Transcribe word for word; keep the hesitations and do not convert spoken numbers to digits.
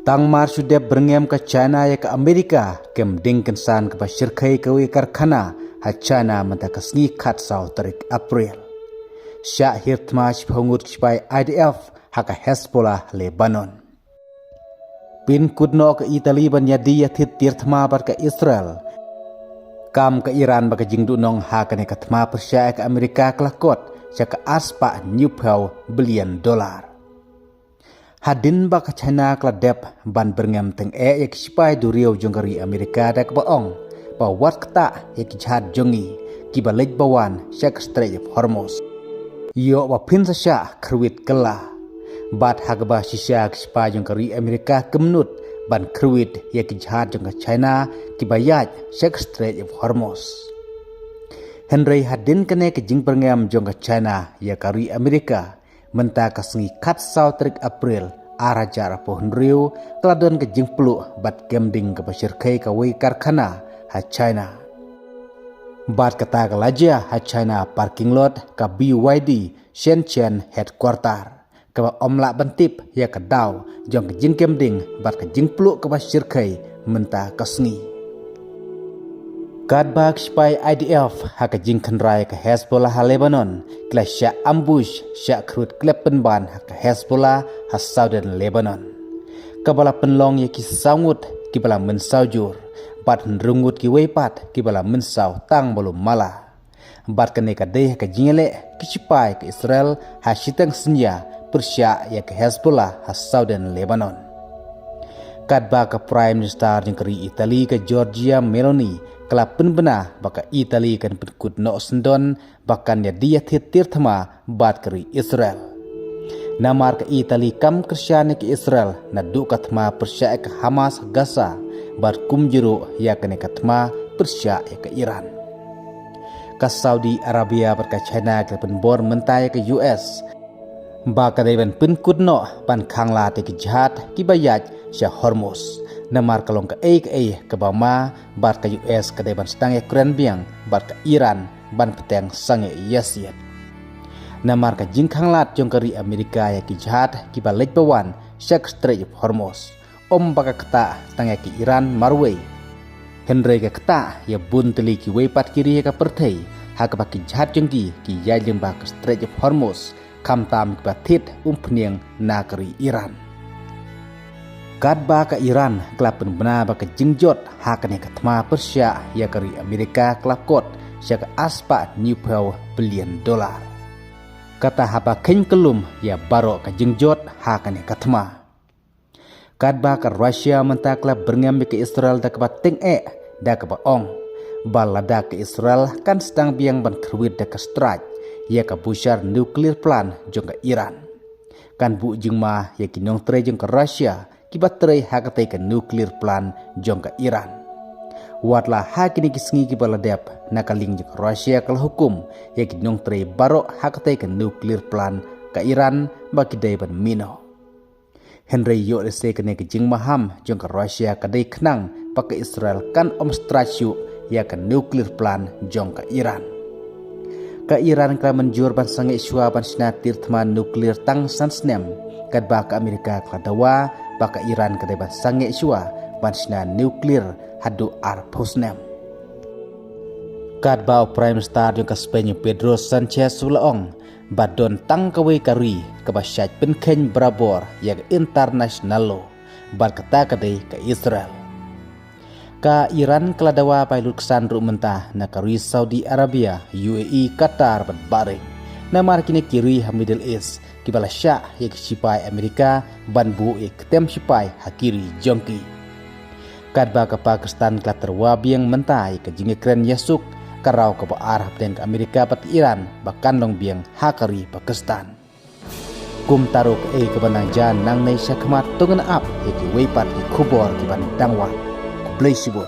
Tang mar shu dep byrngem ka China ïa ka Amerika, kem ding kynsan kaba shyrkhei kawei ka karkhana ha China mynta ka sngi khatsaw tarik April. Shah hiar thma shiphew ngut ki sipai I D F ha ka Hezbollah Lebanon. Pynkut noh ka Italy ban ïadie ïathie tiar thma bad ka Israel. Kam ka Iran ba ka jingduhnong ha kane ka thma pyrshah ïa ka Amerika ka la kot sha ka arspah hynñiewphew billion dollar. Hadien ba ka China ka la dep ban byrngem tyngeh ïa ki sipai duriaw jong ka ri Amerika da kaba ong ba wat ktah ïa ki jhad jong ngi kiba leit ba wan sha ka Strait of Hormuz. Ïoh ba phin sa shah khyrwit kylla. Bad ha kaba shisha ki sipai jong ka ri Amerika kymnut ban khyrwit ïa ki jhad jong ka China kiba ïaid sha ka Strait of Hormuz. Hynrei hadien kane ka jingbyrngem jong ka China ïa ka ri Amerika, mynta ka sngi khatsaw tarik April ar hajar arphew hynriew, ka la don ka jingpluh bad kem ding kaba shyrkhei kawei ka karkhana ha China. Bad kata ka la jia ha China parking lot ka B Y D Shenzhen headquarter, kaba ym lah ban tip ïa ka daw jong ka jingkem ding bad ka jingpluh kaba shyrkhei mynta ka sngi. Katba ki sipai I D F ha ka jingkhynra ïa ka Hezbollah ha Lebanon ki la shah ambush, shah khyrwit khlem pynban ha ka Hezbollah ha Southern Lebanon, kaba la pynlong ïa ki saw ngut kiba la mynsaw jur bad hynriew ngut kiwei pat kiba la mynsaw tang ba lum mala. Bad kane ka dei ha ka jingïaleh ki sipai ka Israel ha shiteng synñia pyrshah ïa ka Hezbollah ha Southern Lebanon. Katba ka Prime Minister jong ka ri Italy ka Giorgia Meloni ka la pynbna ba ka Italy kan pynkut noh syndon ba kan ïadie ïathie tiar thma bad ka ri Israel. Namar ka Italy kam kyrshan ïa ka Israel naduh ka thma pyrshah ïa ka Hamas ha Gaza bad kumjuh ruh ïa kane ka thma pyrshah ïa ka Iran. Ka Saudi Arabia bad ka China ki la pynbor mynta ïa ka U S ba ka dei ban pynkut noh ban khanglad ïa ki jhad kiba ïaid sha Hormuz. Namar ka long kaei kaei kaba ma bad ka U S ka dei ban sdang ïakren biang bad ka Iran ban bteng sangeh ïasiat. Namar ka jingkhanglad jong ka ri Amerika ïa ki jhad kiba leit ba wan sha ka Strait of Hormuz, ym ba ka ktah tang ïa ka Iran marwei, hynrei ka ktah ïa bun tylli kiwei pat ki ri ha ka pyrthei ha kaba ki jhad jong ki ki ïaid lyngba ka Strait of Hormuz, khamtam kiba thied umphniang na ka ri Iran. Katba ka Iran ka la pynbna ba ka jingjot ha kane ka thma pyrshah ïa ka ri Amerika ka la kot sha ka arspah hynñiewphew billion dollar. Kata haba kheiñ kyllum ïa baroh ka jingjot ha kane ka thma. Katba ka Russia mynta ka la byrngem ïa ka Israel da kaba tyngeh da kaba ong ba lada ka Israel kan sdang biang ban khyrwit da ka strike ïa ka bushar nuclear plant jong ka Iran, kan buh jingma ïa ki nongtrei jong ka Russia kiba trei ha katei ka nuclear plant jong ka Iran. Watla ha kine ki sngi kiba la dep, na ka liang jong ka Russia ka la hukum ïa ki nongtrei baroh ha katei ka nuclear plant ka Iran ba ki dei ban mih noh. Hynrei ïoh lehse kane ka jingmaham jong ka Russia ka dei khnang ba ka Israel kan ym strike shuh ïa ka nuclear plant jong ka Iran. Ka Iran ka la mynjur ban sangeh shuwa ban shna tiar thma nuclear tang san snem, katba ka Amerika ka la dawa ba ka Iran ka dei ban sangeh shuwa ban shna nuclear haduh arphew snem. Katba u Prime Minister jong ka Spain u Pedro Sanchez u la ong ba don tang kawei ka ri kaba shait pynkheiñ barabor ïa ka international law, bad kata ka dei ka Israel. Ka Iran ka la dawa ba ïa lut ksan ruh mynta na ka ri Saudi Arabia, U A E, Qatar bad Bahrain. Namar kine ki ri ha Middle East kiba la shah ïa ki sipai Amerika ban buh ïa ki kyntem sipai ha ki ri jong ki. Katba ka Pakistan ka la tyrwa biang mynta ïa ka jingïakren ïasuk, ka rau kaba ar hapdeng ka Amerika bad ka Iran ba kan long biang ha ka ri Pakistan. Kumta ruh kaei kaba nang jia nangne shakhmat to ngin ap ïa kiwei pat ki khubor kiban dang wan. Khublei shibun.